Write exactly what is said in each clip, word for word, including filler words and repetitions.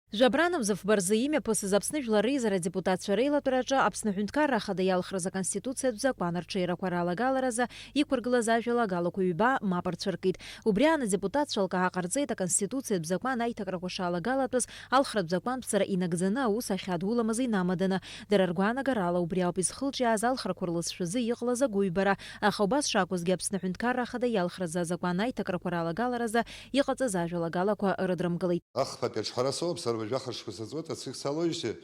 Жәабранамза фба рзы имҩаԥысыз Аԥсны Жәлар Реизара адепутатцәа реилатәараҿы Аԥсны Аҳәынҭқарра Ахада иалхрыз Аконституциатә закәан арҽеирақәа ралагаларазы иқәыргылаз ажәалагалақәа ҩба мап рцәыркит. Убри аан адепутатцәа лкаа ҟарҵеит Аконституциатә закәан аиҭакрақәа шалагалатәыз алхратә закәанԥҵара инагӡаны аус ахьадуламыз инамаданы. Дара ргәаанагарала убри ауп изхылҿиааз алхрақәа рлызшәазы иҟалаз агәыҩбара, аха убас шакәызгьы Аԥсны Аҳәынҭқарра Ахада иалхрыз азакәан аиҭакрақәа ралагаларазы иҟаҵаз ажәалагалақәа рыдрымкылеит. Ахԥатәи аҿҳәара соуп, сара уажәы ахыршқәа саҵуеит, ацык салоижьҭеи,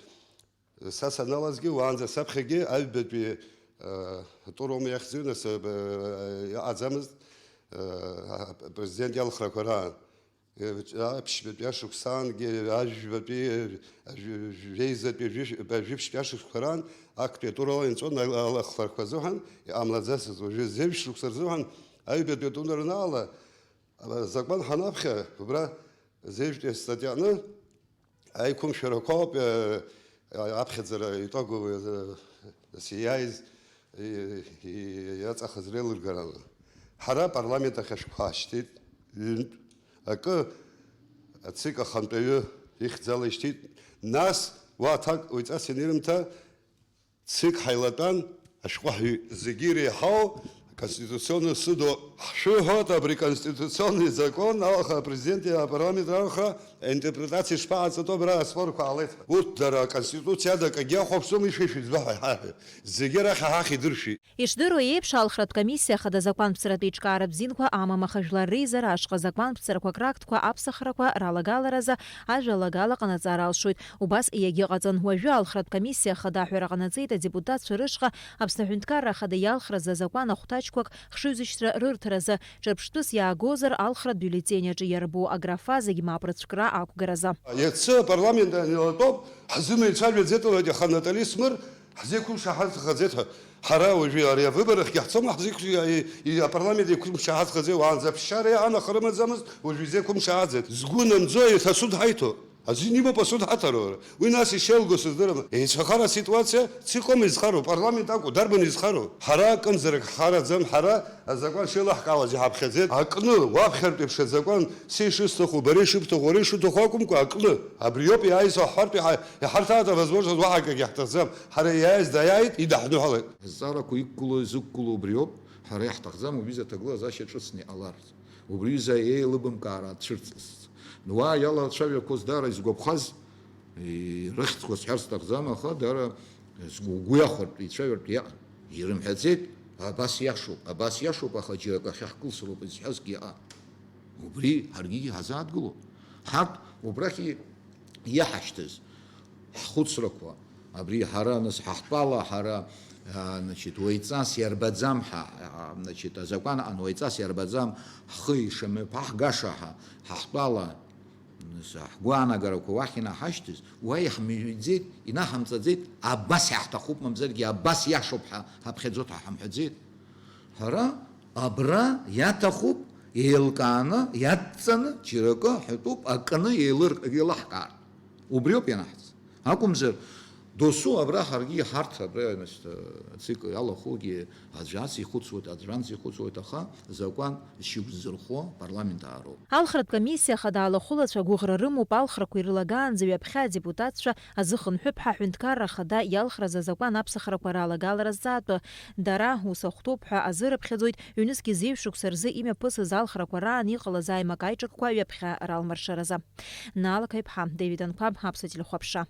са саналазгьы, уаанӡа саԥхьагьы аҩбатәи, э, туром иахьӡу, нас, э, иҟаӡамызт, э, апрезидент иалхрақәа раан. Э, аԥшьбатәи ашықәсаангьы, ажәбатәи, э, ажә-, жәеизатәи, жәышә-, жәиԥшьтәи ашықәсқәа раан актәи атурала инҵәон ал-, алахларқәа азыҳәан, иҟамлаӡацызт. Уажәы зеижә шықәса рзыҳәан аҩбатәи атур анаала, Ала закәан ҳанаԥхьа, убра зеижәтәи астатиаҟны аиқәымшәарақәа ауп, э, аԥхьаӡара итәагоу, э, нас иааиз, и-, и-, иаҵахаз реилыргарала. Ҳара апарламент ахь ашәҟәқәа ҳашьҭит, ҩынтә акы ацик ахантәаҩы ихьӡала ишьҭит, нас уа аҭак уаҩҵас ианирымҭа, Цик ҳаилатәан, ашәҟәы ҳҩ-, зегьы иреиҳау Конституционный суд ҳшәыҳәоит, абри конституционный закон алха, апрезиденти апарламент алха интерпретациа шԥаҟаҵатәу абра аспорқәа ҟалеит. Урҭ дара аконституциа ада акгьы ахәаԥшӡом, ишәа шәыӡбаҳәа иҳаҳәа. Зегьы арахь ҳахь идыршәит. Ишдыру еиԥш, алхратә комиссиа хада закәанԥҵаратә еиҿкааратә зинқәа амам, аха Жәлар Реизара ашҟа закәанԥҵарақәак рактқәа аԥсахрақәа ралагаларазы ажәалагала ҟанаҵар алшоит. Убас иагьыҟаҵан. Уажәы алхратә комиссиа хада аҳәара ҟанаҵеит адепутатцәа рышҟа Аԥсны Аҳәынҭқарра Ахада иалхраз азакәан ахәҭаҷқәак хшыҩзышьҭра рырҭаразы, ҿырԥштәыс иаагозар, алхратә бюллетень аҿы иарбоу аграфа зегь мап рыцәкра ақәгаразы. Иацы апарламент анилатәоуп, ҳзымеицәажәаӡеит, лҳәеит, аха Натали Смыр ҳзеиқәымшаҳаҭхаӡеит ҳәа. Ҳара уажәы ари авыборахьгьы ҳцома, ҳзеиқәшәа-, и-, и-, апарламент еиқәымшаҳаҭхаӡеит, уаанӡа аԥсшьара иаанахарымаӡамызт, уажәы изеиқәымшаҳаҭӡеит. Згәы намӡои, иҭацәу дҳаиҭо? Аӡәы имоуп асуд ҳаҭароура. Уи нас ишеилго сыздырам. Еицәахара аситуациа цикома изхароу, парламент акәу, дарбан изхароу? Ҳара акымзарак ҳхараӡам, ҳара азакәан шеилаҳкаауаз иҳаԥхьаӡеит. Акны, уаԥхьартә еиԥш азакәан, са ишысҭаху, бара ишыбҭаху, уара ишуҭаху акәымкәа, акны. Абриоуп иааиз ҳҳәартә иҳа-, иҳарҭааит авозможность, уаҳа акгьы ҳҭахӡам. Ҳара иааиз даиааит, идаҳныҳәалеит. Азҵаарақәа иқәгылоу, изықәгылоу убриоуп, ҳара иаҳҭахӡам убри изы аҭагылазаашьа ҿыцны иҟаларц. Убри изы еилыбымкаара ацәырҵызц. Уа иалацәажәақәоз даара изгәаԥхаз, и-, рыхьӡқәа сҳәар сҭахӡам, аха даара згәы, угәы иахәартә, ицәажәартә иаҟан. Ирымҳәаӡеит, абас иашоуп, абас иашоуп, аха џьара акы ахьаҳкылсроуп изҳәазгьы иаҟан. Убри ҳаргьы иҳазааҭгылоуп. Ҳарҭ убрахь и-, иаҳашьҭыз ҳхәыцрақәа, абри ҳара, нас, ҳахәҭала ҳара, а, значит, уаҩҵас иарбаӡам ҳа, а, значит, азакәан аҟны уаҩҵас иарбаӡам, ҳхы ишамҩаԥаҳгаша ҳа, ҳахәҭала, нас, ҳгәаанагарақәа уахь инаҳашьҭыз, уа иаҳмыҩӡеит, инаҳамҵаӡеит, абас иаҳҭахуп, мамзаргьы абас иашоуп ҳәа ҳаԥхьаӡоит ҳәа ҳамҳәаӡеит. Ҳара абра иаҭахуп, еилкааны, иадҵаны, џьара акы ҳәатәуп, акны еилыр-, еилаҳкаартә. Убриоуп ианаҳҵ. Акәымзар, досу абра ҳаргьы иҳарҭ, абра, значит, ацик иалахәугьы аӡәы ас ихәыцуеит, аӡәы анс ихәыцуеит, аха закәан шьоук зырхо парламент аароуп. Алхратә комиссиа хада алахәылацәа гәыӷра рымоуп алхрақәа ирылагаанӡа ҩаԥхьа адепутатцәа азыхынҳәып ҳәа аҳәынҭқарра ахада иалхраз азакәан аԥсахрақәа ралагалара зҵаатәы. Дара, ус ахәҭоуп ҳәа азырыԥхьаӡоит, ҩнызқь зеижә шықәса рзы имҩаԥысыз алхрақәа раан иҟалаз аимак-аиҿакқәа ҩаԥхьа ралмыршаразы. Наала Қаиԥҳа, Давид Анқәаб, Аԥсуа телехәаԥшра.